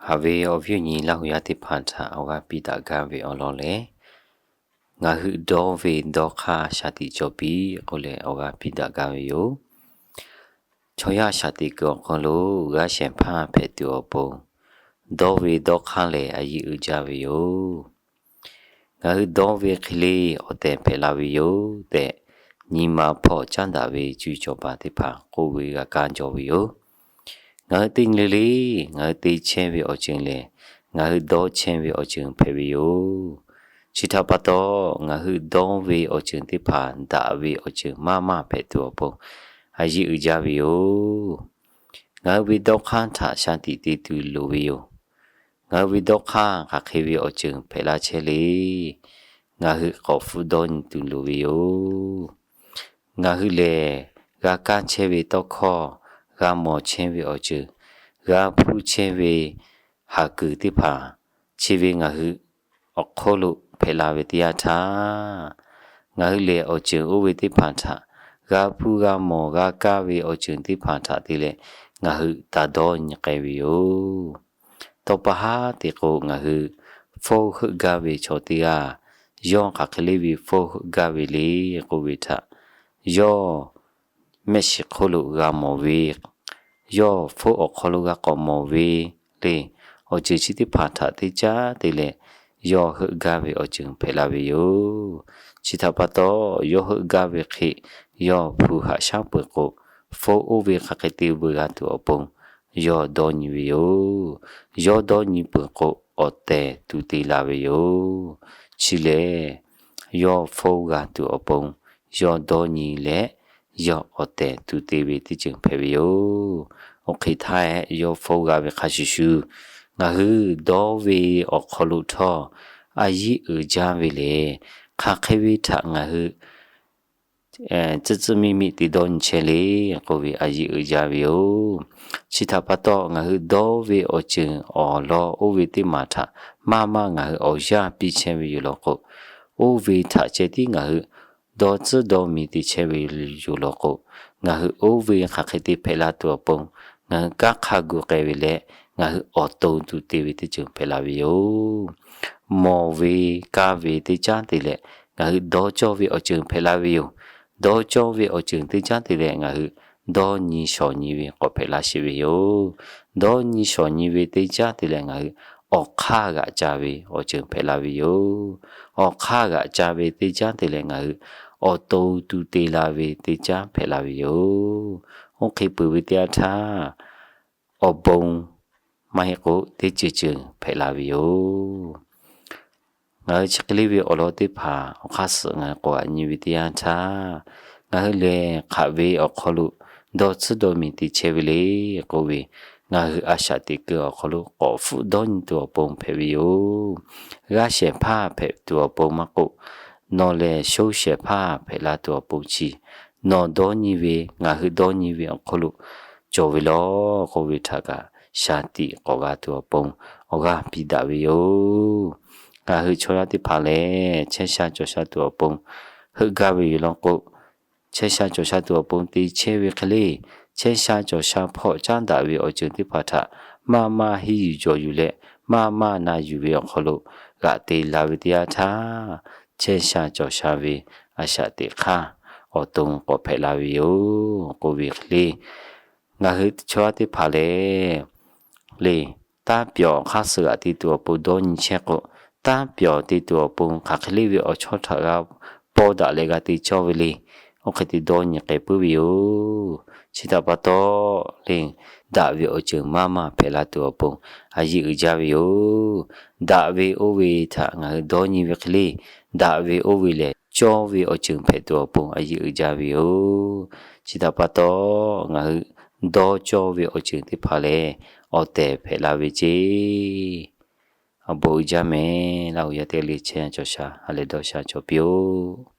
Haꞈ ve awˬ viˉ awˬ nyi Laˇ huˍ yaˇ teˇ hpaˍ htaꞈ awˬ g'aˇ piˇ daꞈ gaˇ ve awˬ lawn lehˬ, ngaˬ hui dawˇ ve dawˇ hk'aˇ shaˍ tiꞈ cawˬ piˇ k'oˆ leh awˬ g'aˇ piˇ daꞈ gaˇ ve yoˬ. Chaw yaˇ shaˍ tiꞈ kuiˬ awˬ hk'aw lo g'aˇ shehˍ hpaˇ hpehꞈ tuˬ awˬ pon, dawˇ ve dawˇ hk'aˇ lehˬ a yiˇ uiˍ jaˇ ve yoˬ. Ngaˬ hui dawˇ ve hk'e le awˬ tehˬ hpehꞈ la ve yoˬ tehꞈ, nyi ma hpawˇ caˉ daꞈ ve cuˇ cawˬ paˍ teˇ hpaˍ k'oˆ ve g'a kaˇ jaw ve yoˬ. Ngaˬ hui teˇ nyi le le, ngaˬ hui te chehˇ ve awˬ ceuˬ lehˬ, ngaˬ hui dawˇ chehˇ ve awˬ ceuˬ hpehꞈ ve yoˬ. Chi htaꞈ pa taw, ngaˬ hui dawˇ ve awˬ ceuˬ teˇ hpaˍ daꞈ ve awˬ ceuˬ maˇ maˇ hpehꞈ tuˬ awˬ pon, a yiˇ uiˍ jaˇ ve yoˬ. Ngaˬ hui ve dawˇ hk'aˇ htaꞈ shaˍ tiꞈ te tuˬ loˍ ve yoˬ. Ngaˬ hui ve dawˇ hk'aˇ hk'aˬ hk'e ve awˬ ceuˬ hpehꞈ la chehˇ le, ngaˬ hui k'awꞈ hpfuhˆ dawˇ nyi tuˬ loˍ ve yoˬ. Ngaˬ hui lehˬ, g'a kaˇ chehˇ ve tawˇ hkawˇ, g'a mawˬ chehˇ ve awˬ ceuˬ, g'a hpuˇ chehˇ ve haˍ kuiˬ teˇ hpaˍ, chi ve ngaˬ hui awˬ hk'oˆ lo hpehꞈ la ve teˇ yanˇ htaˇ, ngaˬ hui lehˬ awˬ ceuˬ oˇ ve teˇ hpaˍ htaꞈ g'a hpuˇ g'a mawˬ g'a kaˇ ve awˬ ceuˬ teˇ hpaˍ htaꞈ te leh ngaˬ hui taˍ dawˇ nyi k'ai ve yoˬ. Tawˇ pa haˉ te k'o, ngaˬ hui hpawˇ heuˆ gaˇ ve chaw teˇ g'aˇ, yawˇ hk'aˬ hk'e le ve hpawˇ heuˆ gaˇ ve le k'oˆ ve htaꞈ, yawˇ mehˆ shiˍ hk'oˆ lo g'a mawˬ ve, yawˇ hpawˇ awˬ hk'aw lo g'a k'awꞈ mawˬ ve le, awˬ ceuˬ chi teˇ hpaˍ htaꞈ teˇ caˉ te leh yawˇ heuˆ gaˇ ve awˬ ceuˬ hpehꞈ la ve yoˬ. Chi htaꞈ pa taw, yawˇ heuˆ gaˇ ve hk'e yawˇ hpu haꞈ shaˉ peuˬ k'o, hpawˇ oˇ ve hk'aˬ hk'e te veuˬ g'a tuˬ awˬ pon yawˇ dawˇ nyi ve yoˬ. Yawˇ dawˇ nyi peuˬ k'o, awˬ tehˬ tu te la ve yoˬ. Chi lehˬ, yawˇ hpawˇ g'a tuˬ awˬ pon yawˇ dawˇ nyi leh, yawˇ awˬ tehˬ tu te ve teˇ ceuˬ hpehꞈ ve yoˬ. Oˇ hk'e htaˇ, yawˇ hpawˇ g'a ve hk'a shuˍ shuˍ, ngaˬ hui dawˇ ve awˬ hk'aw lo htawˇ a yiˇ uiˍ jaˇ ve lehˬ, hk'aˬ hk'e ve htaꞈ ngaˬ hui tcuhˉ tcuhˉ miˇ miˇ te dawˇ nyi chehˇ le k'oˆ ve a yiˇ uiˍ jaˇ ve yoˬ. Chi htaꞈ pa taw, ngaˬ hui dawˇ ve awˬ ceuˬ awˬ lawn oˇ ve teˇ maˬ htaꞈ maˇ maˇ ngaˬ hui awˬ yanˇ piˇ chehˇ ve yoˬ law k'o, oˇ ve htaꞈ ceh tiˉ ngaˬ hui dawˇ tcuhˉ dawˇ miˬ te chehˇ ve yoˬ law k'o, ngaˬ hui oˇ ve hk'aˬ hk'e te hpehꞈ la tuˬ awˬ pon ngaˬ hui kanˉ hk'a gu k'ai ve leh, ngaˬ hui awˬ to tu te ve teˇ ceuˬ hpehꞈ la ve yoˬ. Mawˬ ve kaˇ ve teˇ caˉ te leh ngaˬ hui dawˇ cawˇ ve awˬ ceuˬ hpehꞈ la ve yoˬ. Dawˇ cawˇ ve awˬ ceuˬ teˇ caˉ te leh ngaˬ hui dawˇ nyi shawˍ nyi ve k'awꞈ hpehꞈ la sheˍ ve yoˬ. Dawˇ nyi shawˍ nyi ve teˇ caˉ te leh ngaˬ hui awˬ hk'aˇ g'aꞈ ca ve awˬ ceuˬ hpehꞈ la ve yoˬ. Awˬ hk'aˇ g'aꞈ ca ve teˇ caˉ te leh ngaˬ hui awˬ to tu te la ve teˇ caˉ hpehꞈ la ve yoˬ. Oˇ hk'e peuˬ ve teˇ yanˇ htaˇ, awˬ bon maˇ heˆ k'o teˇ ceuˬ ceuˬ hpehꞈ la ve yoˬ. Ngaˬ hui chi hk'e le ve awˬ lawn teˇ hpaˍ awˬ hk'aˇ suh ngaˬ hui k'awꞈ g'aꞈ nyi ve teˇ yanˇ htaˇ, ngaˬ hui lehˬ hk'aˬ ve awˬ hk'aw lo dawˇ tcuhˉ dawˇ miˬ te chehˇ ve le k'oˆ ve, ngaˬ hui a shaꞈ teꞈ keu awˬ hk'aw lo k'awꞈ hpfuhˆ dawˇ nyi tuˬ awˬ pon hpehꞈ ve yoˬ. G'aˇ shehˍ hpaˇ hpehꞈ tuˬ awˬ pon maˇ k'oˆ, nawˬ lehˬ shoˉ shehˍ hpaˇ hpehꞈ la tuˬ awˬ pon chi, nawˬ dawˇ nyi ve ngaˬ hui dawˇ nyi ve awˬ hk'aw lo cawˬ ve law k'oˆ ve htaꞈ kaꞈ shaˍ tiꞈ k'awꞈ g'a tuˬ awˬ pon awˬ g'aˇ piˇ daꞈ ve yoˬ. Ngaˬ hui chaw yaˇ teˇ hpaˍ lehˬ, chehˇ sha cawˬ sha tuˬ awˬ pon heuˆ gaˇ ve yoˬ law k'o, chehˇ sha cawˬ sha tuˬ awˬ pon te chehˇ ve hk'e le, chehˇ sha cawˬ sha hpawˇ caˉ daꞈ ve awˬ ceuˬ teˇ hpaˍ htaꞈ maˇ maˇ henˇ yuˬ jawˬ yuˬ leh, maˇ maˇ na yuˬ ve awˬ hk'aw lo g'aꞈ te la ve teˇ yanˇ htaˇ, chehˇ sha cawˬ sha ve a shaꞈ teꞈ hk'aˇ awˬ to k'awꞈ hpehꞈ la ve yoˬ k'oˆ ve hk'e le, ngaˬ hui chaw yaˇ teˇ hpaˍ lehˬ, le, taˇ pyawˬ hk'aˇ suh g'aꞈ te tuˬ awˬ pon dawˇ nyi chehˇ k'o, taˇ pyawˬ te tuˬ awˬ pon hk'aˬ hk'e le ve awˬ chawˇ htaꞈ g'a paw daꞈ leh g'a te cawˇ ve le. Oˇ hk'e te dawˇ nyi k'ai puiˉ ve yoˬ. Chi htaꞈ pa taw, le, daꞈ ve awˬ ceuˬ maˇ maˇ hpehꞈ la tuˬ awˬ pon a yiˇ uiˍ jaˇ ve yoˬ. Daꞈ ve oˇ ve htaꞈ ngaˬ hui dawˇ nyi ve hk'e le, daꞈ ve oˇ ve lehˬ cawˇ ve awˬ ceuˬ hpehꞈ tuˬ awˬ pon a yiˇ uiˍ jaˇ ve yoˬ. Chi htaꞈ pa taw, ngaˬ hui dawˇ cawˇ ve awˬ ceuˬ teˇ hpaˍ lehˬ, awˬ tehˬ hpehꞈ la ve ceˇ. Awˬ bon uiˍ jaˇ mehˍ. Laˇ huˍ yaˇ teˇ g'aˇ le chehˇ sha cawˬ sha ha lehˬ dawˇ sha cawˬ piˇ-oˆ.